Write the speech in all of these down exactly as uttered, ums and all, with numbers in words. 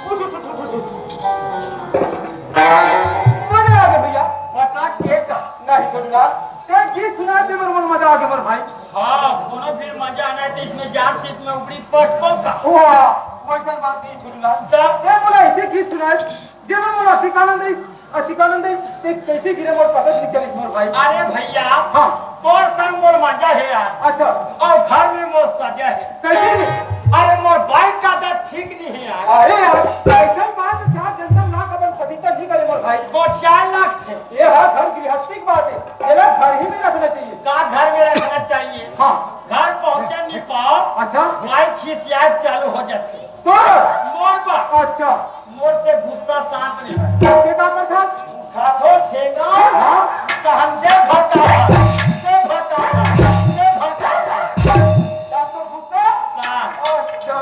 उठ, उठ, उठ, उठ, उठ। मजा आ गया भैया। बता के का? नहीं छोटू लाल, ते गीत सुना दे, मोर, मोर मजा आ गया मोर भाई। हाँ, कोनो फिर मजा आना है तो इसमें जार सीट में उपड़ी पटको का। वाह, वैसन बात नहीं छोटू लाल। तब? ते मोला ऐसे गीत सुनाए, जे में मोला अधिक आनंद आई, अधिक आनंद आई, ते कैसे गिरे मोर पता नहीं चलिस मोर भाई। अरे भैया, हाँ। तोर संग मोर मजा है यार। अच्छा। और घर में मोर सजा है। कैसे? अरे मोर बाइक का दर ठीक नहीं है यार। अरे यार, ऐसन बात तो चार जनता ना कबन फजीता नहीं करे मोर भाई। गोठियाए लगथे। ये हाँ घर गृहस्थी की बात है, तेला घर ही में रखना चाहिए। का घर में रखना चाहिए? हाँ। घर पहुँचे नहीं पाओ। अच्छा। बाइक खिसियाए चालू हो जाते। तो मोर बा। अच्छा। मोर से गुस्सा शांत नहीं है। के का प्रसाद? साथो छेगा। हाँ। तो हम दे भरता था, दे भरता था, दे भरता था। साथो गुस्सा? शांत। अच्छा।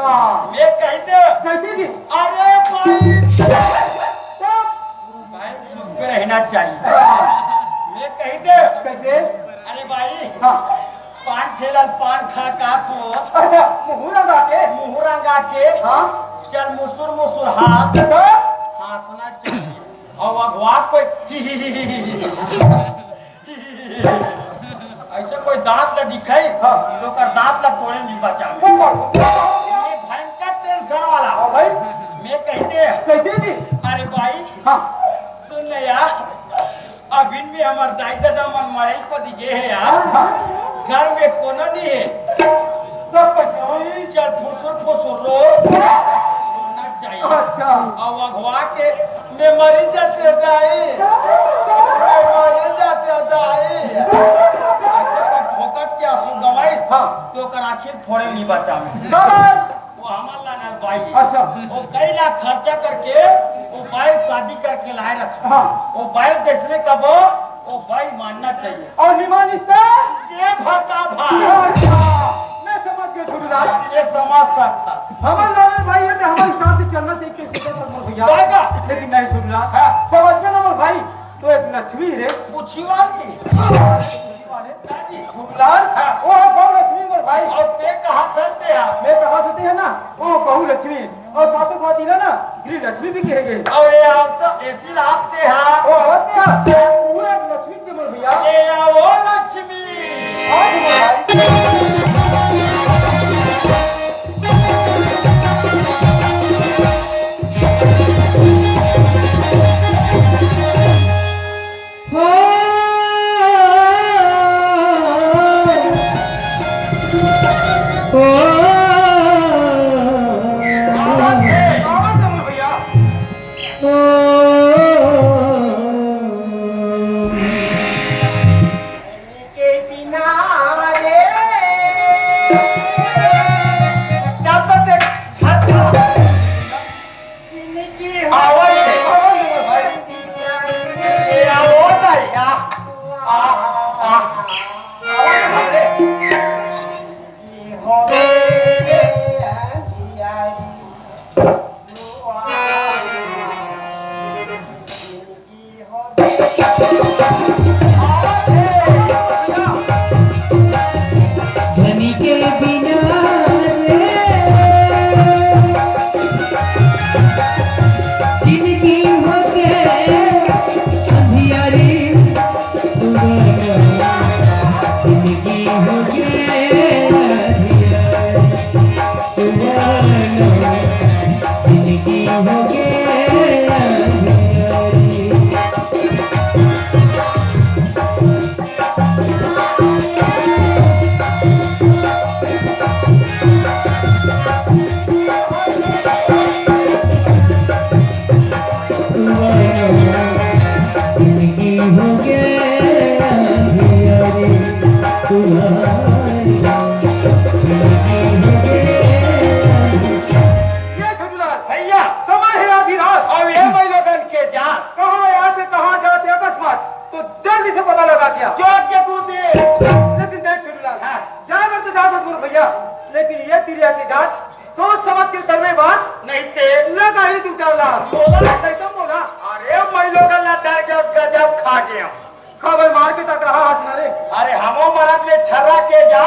मैं कही दे। कैसे जी? अरे भाई। भाई चुप रहना चाहिए। हाँ। मैं कही दे। कैसे? अरे भाई। हाँ। पान ठेला पान खा का सो। अच्छा, मुहूरा गा के? मुहूरा गा के। हाँ। चल मुसुर मुसुर हाँस। हाँ। हाँसना चाहिए। और अगवा कोई ऐसे कोई दांत ला दिखाई, हाँ। तो ओकर दांत ला तोड़े नहीं बचा। वो कौन? ये भयंकर टेंशन वाला। हाँ भाई। मैं कहते हैं। कैसे जी? अरे भाई। हाँ। सुन ले यार, अभी में हमर दाई ददा मन मरई को दिखे है यार। हाँ। घर में कोनो नहीं है। सब कैसे होई? चल फुसुर फुसुर रो। रोना चाहिए। अच्छा। अब अगवा के मैं मरी जाते दाई, मैं मरी जाते दाई। अच्छा, मैं फोकट के आंसू गवाई, हाँ। तो ओकर आखिर फोड़े नहीं बचा में। वो हमर ला ना बाई। अच्छा। वो कई लाख खर्चा करके वो बाई शादी करके लाए रखा। हाँ। वो बाई जैसने कबो वो बाई मानना चाहिए। और निमान इस्ता? ये भका भा। अच्छा, मैं समझ गया छोटू लाल। ये समझ सकता। हमर लालन भाई है तो हमर हिसाब से चलना चाहिए, किसी को समझ भैया। दादा। लेकिन नहीं छोटू लाल। हाँ। समझ में ना मोर भाई, तो एक लक्ष्मी रे। पूछी वाली। पूछी वाले। दादी। छोटू लाल, हाँ। वो है बहु लक्ष्मी मोर भाई। और ते कहा धरते हैं? मैं कहा धरते हैं ना, वो बहु लक्ष्मी। और साथों साथ इला ना गृह लक्ष्मी भी कहे गए। और ये आप तो एती रात ते हाँ। वो आवत है। पूरा लक्ष्मी चमल भैया। ये आओ लक्ष्मी। आओ मोर भाई। हो, हो, हो। के बिना रे। चल तो देख, चल, चल। जिनकी हो आवाज है। ए, आवाज आई, आ, आ, आ। आवाज है। हो रे अंधियारी। धनी के बिना रे, जिनगी होगे अंधियारी, जिनगी होगे अंधियारी। जिनगी होगे अंधियारी। जिनगी होगे अंधियारी। लेकिन ये तिरिया के जात सोच समझ के करबे बात। नहीं ते लगा ही दू चार लात। बोला। नहीं तो बोला। अरे, मैं लोग ला डर के गजब खा गया। खबर मार के तक रहा हंस ना रे। अरे, हमो मरत में छर्रा के जा।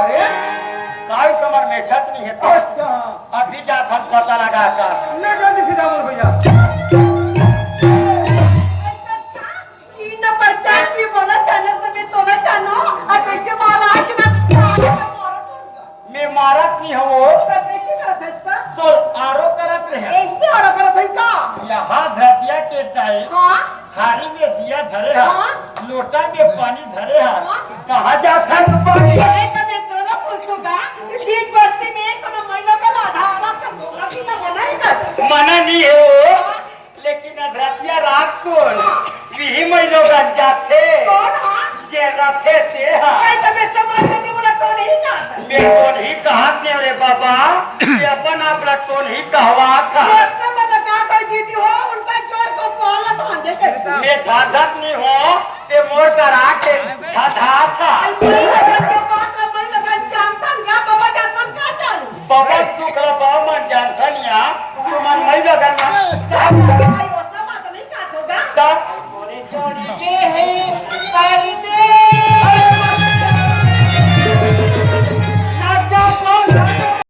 अरे। काई समर में छत नहीं है तो। अच्छा। अभी जात हन पता लगा कर। ले जल्दी से जा मोर भैया। ई न पहचान की बोला, जाने से भी तो ना जानो। आ कैसे मारा कि ना, मैं मारत नहीं हूँ। तो कैसे करत है इसका? तो आरो करत रहे। ऐसे आरो करत है का? यहाँ धरतिया के टाइम हाँ। थारी में दिया धरे हा, हाँ। लोटा में पानी धरे हा। हाँ। कहाँ जात हन? अरे, तो मैं तोला पूछूंगा, इस बस्ती में कोनो महिला का आधा आधा कर दूंगा कि ना, मना ही कर। मना नहीं है वो, हाँ। लेकिन अधरतिया रात को भी महिला गन जाथे। कौन हा? जे रथे ते हा। भाई, तो मैं सब रखे थे, बोला, कौन ही का? मैं कौन ही कहा थे रे बाबा? ये अपन आप ला कौन ही कहवा था? ये अपने में लगा तो दीदी हो, उनका जोर को पाला बांधे कैसे? मैं धाधत नहीं हो, ते मोर करा के धाधा था। आई, भाई, अगर तो बात ला मैं लगा जानता हूँ, क्या बाबा जानता हूँ, क्या जानू? बाबा सुख ला बाबा मन जानता नहीं आ, तुमन नहीं लगा ना। भाई, वो सब बात नहीं काट होगा। तब ये है